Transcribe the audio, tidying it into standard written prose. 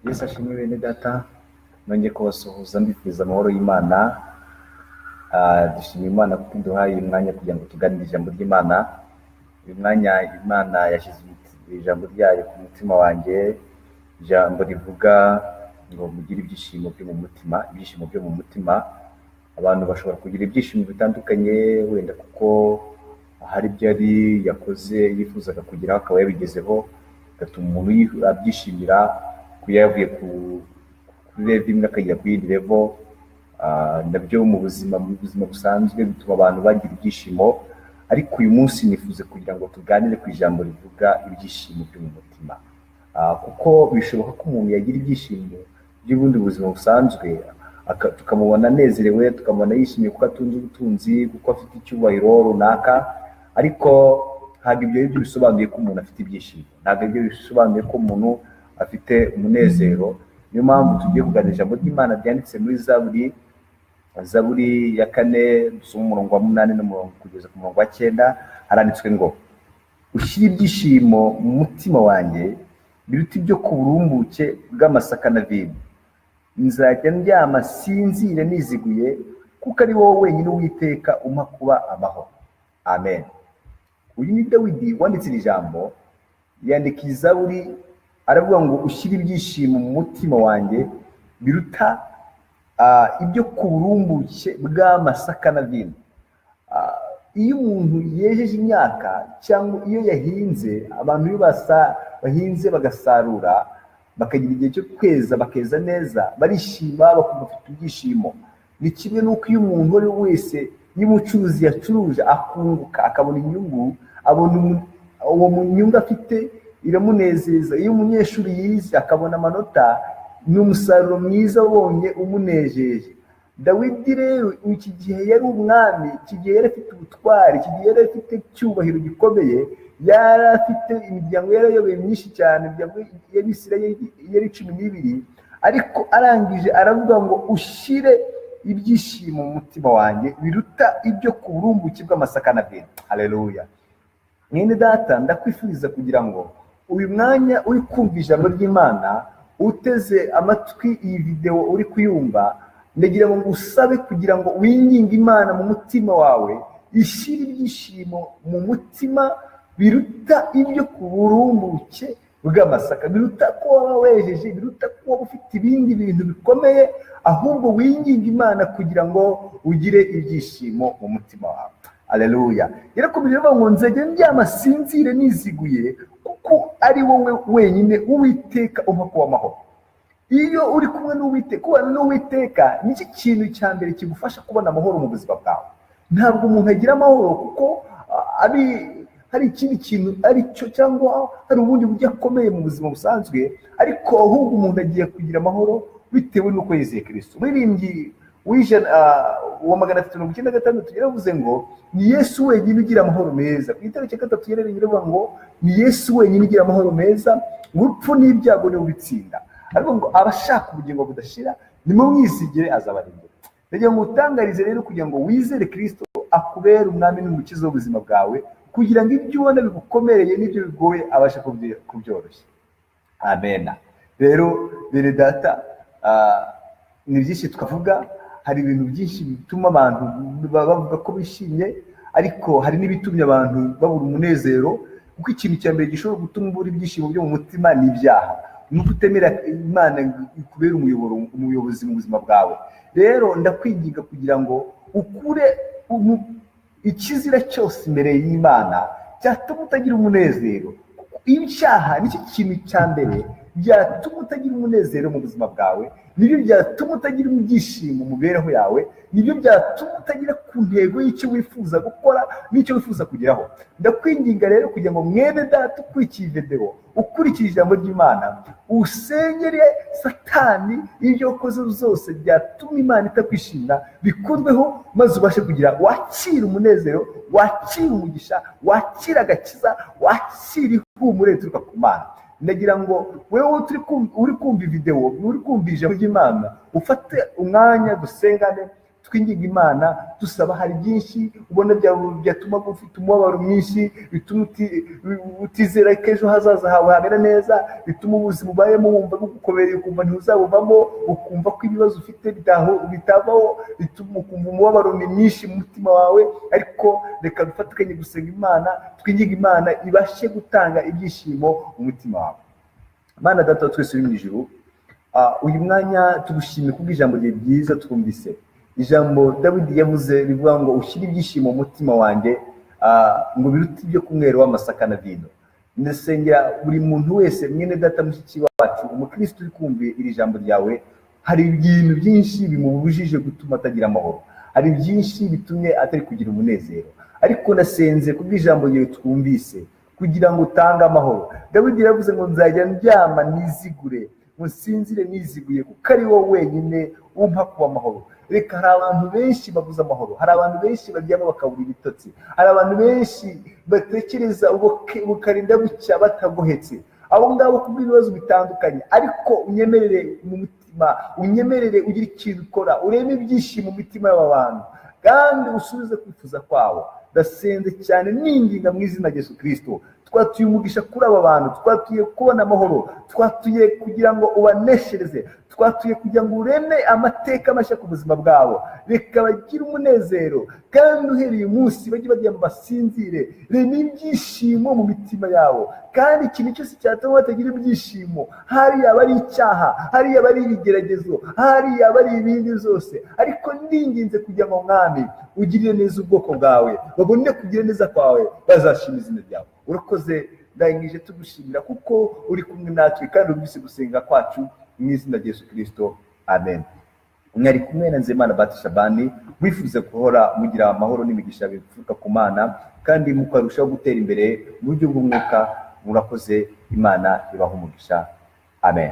Yesu ashimwe bene data, nongeye kubasuhuza mbifuriza amahoro y'Imana. Dushima Imana kuko iduhaye uyu mwanya kugira ngo tuganire ijambo ry'Imana. Uyu mwanya Imana yashyize ijambo ryayo ku mutima wanjye, ijambo rivuga ngo mugire ibyishimo byo mu mutima. Ibyishimo byo mu mutima, abantu bashobora kugira ibyishimo bitandukanye, wenda kuko hari ibyo yari yakoze yifuzaga kugeraho akaba yabigezeho, bigatuma umuntu abyishimira kuba yavuye kuri level imwe akagera ku yindi level. Nabyo mu buzima busanzwe bituma abantu bagira ibyishimo, ariko uyu munsi nifuza kugira ngo tuganire ku ijambo rivuga ibyishimo byo mu mutima, kuko bishoboka ko umuntu yagira ibyishimo by'ubundi buzima busanzwe, tukamubona anezerewe, tukamubona yishimye kuko atunze ubutunzi, kuko afite icyubahiro runaka, ariko ntabwo ibyo ngibyo bisobanuye ko umuntu afite ibyishimo, ntabwo ibyo bisobanuye ko umuntu afite umunezero. Niyo mpamvu tugiye kuganira ijambo ry'Imana ryanditse muri Zaburi ya 4, dusoma umurongo wa 8 n'umurongo kugeza ku murongo wa 9. Haranditswe ngo: ushyire ibyishimo mu mutima wanjye biruta ibyo ku burumbuke bw'amasaka na vino, nzajya ndyama sinzire niziguye, kuko ari wowe wenyine Uwiteka umpa kuba amahoro. Amen. Uyu ni Dawidi wanditse iri jambo, yandika Zaburi aravuga ngo ushyire ibyishimo mu mutima wanjye biruta ibyo ku burumbuke bw'amasaka na vino. Iyo umuntu yejeje imyaka cyangwa iyo yahinze, abantu iyo bahinze bagasarura, bakagira igihe cyo kweza, bakeza neza, barishima, bakumva bafite ibyishimo. Ni kimwe n'uko iyo umuntu uwo ari we wese, iyo umucuruzi yacuruje akunguka, akabona inyungu, abona uwo nyungu afite iramunezeza. Iyo umunyeshuri yize akabona amanota, ni umusaruro mwiza wabonye umunejeje. Dawidi rero iki gihe yari umwami, iki gihe yari afite ubutwari, iki gihe yari afite icyubahiro gikomeye, yari afite imiryango yarayoboye myinshi cyane, imiryango y'Abisirayeli yari 12, ariko arangije aravuga ngo ushyire ibyishimo mu mutima wanjye biruta ibyo ku burumbuke bw'amasaka na vino. Haleluya. Mwene data, ndakwifuriza kugira ngo uyu mwanya uri kumva ijambo ry'Imana, uteze amatwi iyi video uri kuyumva, ndagira ngo ngusabe kugira ngo winginge Imana mu mutima wawe, ishyire ibyishimo mu mutima biruta ibyo ku burumbuke bw'amasaka, biruta ko waba wejeje, biruta ko waba ufite ibindi bintu bikomeye, ahubwo winginge Imana kugira ngo ugire ibyishimo mu mutima wawe. Haleluya. Yarakomeje avuga ngo nzajya ndyama sinzire niziguye, kuko ari wowe wenyine Uwiteka umpa kuba amahoro. Iyo uri kumwe n'Uwiteka, kubana n'Uwiteka nicyo kintu cya mbere kigufasha kubona amahoro mu buzima bwawe. Ntabwo umuntu agira amahoro kuko hari ikindi kintu ari cyo, cyangwa hari ubundi buryo akomeye mu buzima busanzwe, ariko ahubwo umuntu agiye kugira amahoro bitewe n'uko yizeye Kristo. Umuririmbyi wa 396 yaravuze ngo ni Yesu wenyine ugira amahoro meza. Ku gitero cya 3 yaravuze ngo ni Yesu wenyine ugira amahoro meza, urupfu n'ibyago niwe ubitsinda. Ariko ngo abashaka ubugingo budashira nimumwizigire azabarindira. Ndagira ngo utangarize rero kugira ngo wizere Kristo akubere umwami n'umukiza w'ubuzima bwawe, kugira ngo ibyo ubona bigukomereye n'ibyo bigoye abashe kubyoroshya. Amen. Rero bene data, ni byinshi twavuga, hari ibintu byinshi bituma abantu bavuga ko bishimye, ariko hari n'ibitumye abantu babura umunezero, kuko ikintu cya mbere gishobora gutuma ubura ibyishimo byo mu mutima ni ibyaha, ni uko utemera Imana ikubera umuyobozi mu buzima bwawe. Rero ndakwinginga kugira ngo ukure ikizira cyose imbere y'Imana cyatuma utagira umunezero. Ibyaha nicyo kintu cya mbere byatuma utagira umunezero mu buzima bwawe, nibyo byatuma utagira ibyishimo mu mibereho yawe, nibyo byatuma utagira ku ntego y'icyo wifuza gukora n'icyo wifuza kugeraho. Ndakwinginga rero kugira ngo mwene data ukurikiye video, ukurikije ijambo ry'Imana, usengere Satani ibyo wakoze zose byatuma Imana itakwishimira bikurweho, maze ubashe kugira wakira umunezero, wakira umugisha, wakira agakiza, wakira ihumure rituruka ku Mana. Ndagira ngo wewe uri kumva video, uri kumva ijambo ry'Imana, ufate umwanya dusengane, Twinginga Imana dusaba. Hari byinshi ubona byatuma ufite umubabaro mwinshi, bituma utizera ko ejo hazaza hawe hamera neza, bituma ubuzima ubayemo wumva bugukomereye, ukumva ntuzabuvamo, ukumva ko ibibazo ufite bitavaho, bituma ukumva umubabaro ni mwinshi mu mutima wawe. Ariko reka dufatikanye gusenga Imana, twinginga Imana ibashe gutanga ibyishimo mu mutima wawe. Mana Data wa twese uri mu ijuru, uyu mwanya tugushimiye kubw'ijambo ryawe ryiza twumvise. Ijambo Dawidi yavuze rivuga ngo ushyire ibyishimo mu mutima wanjye, ngo birute ibyo ku mwero w'amasaka na vino. Ndasengera buri muntu wese, mwene data, mushiki wacu, umukristo uri kumva iri jambo ryawe. Hari ibintu byinshi bimubujije gutuma atagira amahoro, hari byinshi bitumye atari kugira umunezero, ariko nasenze kubw'ijambo ryawe twumvise kugira ngo utange amahoro. Dawidi yaravuze ngo nzajya ndyama nizigure, ngo nsinzire niziguye, kuko ari wowe wenyine umpa kuba amahoro. Reka, hari abantu benshi babuze amahoro, hari abantu benshi baryama bakabura ibitotsi, hari abantu benshi batekereza bukarinda bucya batagohetse, abo ngabo kubw'ibibazo bitandukanye. Ariko unyemerere mu mutima, unyemerere ugire ikintu ukora, urebe ibyishimo mu mitima y'aba bantu kandi usubize kwifuza kwabo. Ndasenze cyane ninginga mu izina rya Yesu Kristo. Twatuye umugisha kuri aba bantu, twatuye kubona amahoro, twatuye kugira ngo ubaneshereze, twatuye kugira ngo ureme amateka mashya ku buzima bwabo. Reka bagire umunezero, kandi uhereye umunsi bajye baryama basinzire, rema ibyishimo mu mitima yabo. Kandi ikintu cyose cyatuma batagira ibyishimo, hariya aba ari icyaha, hariya aba ari ibigeragezo, hariya aba ari ibindi byose. Ariko ninginze kugira ngo Mwami ugirire neza ubwoko bwawe, babone kugira neza kwawe, bazashima izina ryawe. Urakoze, ndangije tugushimira kuko uri kumwe natwe kandi wumvise gusenga kwacu, mu izina rya Yesu Kristo, amen. Mwari kumwe na Nzeyimana Bati Shabani. Wifuza guhora mugira amahoro n'imigisha bituruka ku Mana, kandi mukarushaho gutera imbere mu buryo bw'umwuka. Murakoze, Imana ibaha umugisha, amen.